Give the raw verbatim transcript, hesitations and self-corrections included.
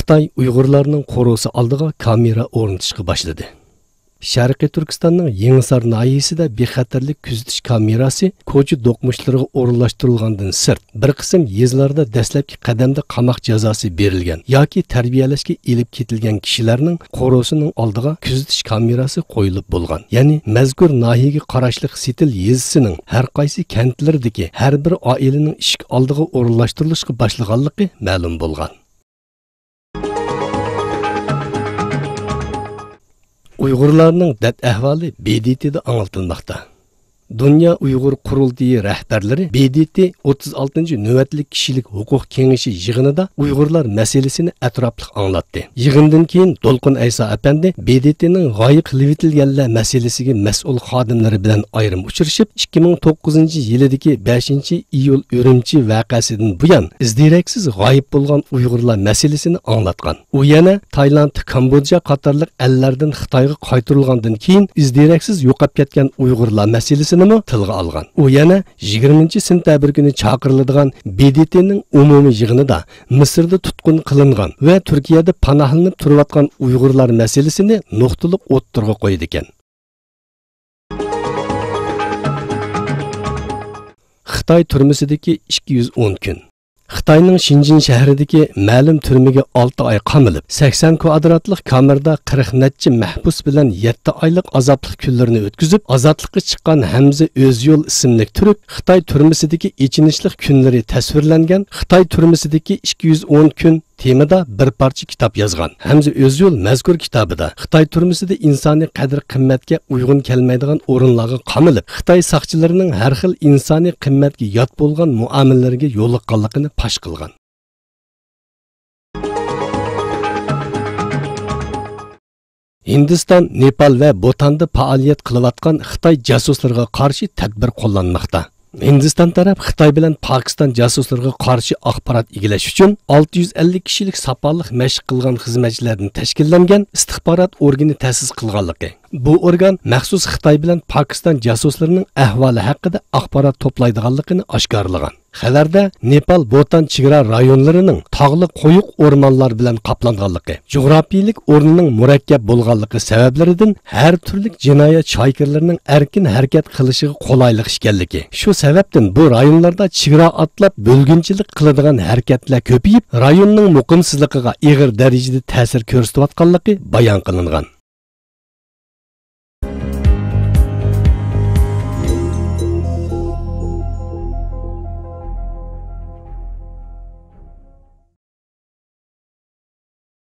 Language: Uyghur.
خىتاي ئۇيغۇرلارنىڭ قورۇسى ئالدىغا كامېرا ئورنىتىشقا باشلىدى. شەرقىي تۈركىستاننىڭ يېڭىسار ناھىيەسىدە بىخەتەرلىك كۆزىتىش كامېراسى كوچا دوقمۇشلىرىغا ئورۇنلاشتۇرۇلغاندىن سىرت، بىر قىسىم يېزىلاردا دەسلەپكى قەدەمدە قاماق جازاسى بېرىلگەن ياكى تەربىيەلەشكە ئېلىپ كېتىلگەن كىشىلەرنىڭ قورۇسىنىڭ ئالدىغا كۆزىتىش كامېراسى قويۇلۇپ بولغان. يەنى مەزكۇر ناھىيەگە قاراشلىق سېتىل يېزىسىنىڭ ھەر قايسى كەنتلىرىدىكى ھەر بىر ئائىلىنىڭ ئىشىك ئالدىغا ئورۇنلاشتۇرۇلۇشقا باشلىغانلىقى مەلۇم بولغان. ئۇيغۇرلارنىڭ دەرد ئەھۋالى ب د ت دا ئاڭلىتىلماقتا. دۇنيا ئۇيغۇر قۇرۇلتىيى رەھبەرلىرى ب د ت ئوتتۇز ئالتىنچى نۆۋەتلىك كىشىلىك ھوقۇق كېڭىشى يىغىنىدا ئۇيغۇرلار مەسىلىسىنى ئەتراپلىق ئاڭلاتتى. يىغىندىن كېيىن دولقۇن ئەيسا ئەپەندى ب د ت نىڭ غايىب قىلىۋېتىلگەنلەر مەسىلىسىگە مەسئۇل خادىملىرى بىلەن ئايرىم ئۇچرىشىپ، ئىككى مىڭ توققۇزىنچى يىلىدىكى بەشىنچى ئىيۇل ئۈرۈمچى ۋەقەسىدىن بۇيان ئىز دېرەكسىز غايىب بولغان ئۇيغۇرلار مەسىلىسىنى ئاڭلاتقان. ئۇ يەنە تايلاند، كامبودژا قاتارلىق ئەللەردىن خىتايغا قايتۇرۇلغاندىن كېيىن ئىز دېرەكسىز يوقاپ كەتكەن ئۇيغۇرلار مەسىلىسىنىمۇ تىلغا ئالغان. ئۇ يەنە يىگىرمىنچى سېنتەبىر كۈنى چاقىرىلىدىغان ب د ت نىڭ ئومۇمىي يىغىنىدا مىسىردا تۇتقۇن قىلىنغان ۋە تۈركىيەدە پاناھلىنىپ تۇرۇۋاتقان ئۇيغۇرلار مەسىلىسىنى نۇقتىلىق ئوتتۇرىغا قويىدىكەن. خىتاي تۈرمىسىدىكى ئىككى يۈز ئون كۈن. خىتاينىڭ شېنجېن شەھىرىدىكى مەلۇم تۈرمىگە ئالتە ئاي قامىلىپ، سەكسەن كۋادراتلىق كامېردا قىرىق نەچچە مەھبۇس بىلەن يەتتە ئايلىق ئازابلىق كۈنلىرىنى ئۆتكۈزۈپ، ئازادلىققا چىققان ھەمزە ئۆزيول ئىسىملىك تۈرك خىتاي تۈرمىسىدىكى ئېچىنىشلىق كۈنلىرى تەسۋىرلەنگەن خىتاي تۈرمىسىدىكى ئىككى يۈز ئون كۈن تېمىدا بىر پارچە كىتاب يازغان. ھەمزە ئۆزيول مەزكۇر كىتابىدا خىتاي تۈرمىسىدە ئىنسانىي قەدىر-قىممەتكە ئۇيغۇن كەلمەيدىغان ئورۇنلارغا قامىلىپ، خىتاي ساقچىلىرىنىڭ ھەر خىل ئىنسانىي قىممەتكە يات بولغان مۇئامىلىلىرىگە يولۇققانلىقىنى پاش قىلغان. ھىندىستان، نېپال ۋە بۇتاندا پائالىيەت قىلىۋاتقان خىتاي جاسۇسلىرىغا قارشى تەدبىر قوللانماقتا. ھىندىستان تەرەپ خىتاي بىلەن پاكىستان جاسۇسلىرىغا قارشى ئاخبارات ئىگىلەش ئۈچۈن ئالتە يۈز ئەللىك كىشىلىك ساپالىق مەشىق قىلغان خىزمەتچىلەردىن تەشكىللەنگەن ئىستىخبارات ئورگىنى تەسىس قىلغانلىقى، بۇ ئورگان مەخسۇس خىتاي بىلەن پاكىستان جاسۇسلىرىنىڭ ئەھۋالى ھەققىدە ئاخبارات توپلايدىغانلىقىنى ئاشكارىلىغان. خەۋەردە نېپال، بۇتان چېگرا رايونلىرىنىڭ تاغلىق قويۇق ئورمانلار بىلەن قاپلانغانلىقى، جۇغراپىيىلىك ئورنىنىڭ مۇرەككەپ بولغانلىقى سەۋەبلىرىدىن ھەر تۈرلۈك جىنايەت شايكىرلىرىنىڭ ئەركىن ھەرىكەت قىلىشىغا قولايلىق ئىكەنلىكى، شۇ سەۋەبتىن بۇ رايونلاردا چېگرا ئاتلاپ بۆلگۈنچىلىك قىلىدىغان ھەرىكەتلەر كۆپىيىپ، رايوننىڭ مۇقىمسىزلىقىغا ئېغىر دەرىجىدە تەسىر كۆرسىتىۋاتقانلىقى بايان قىلىنغان.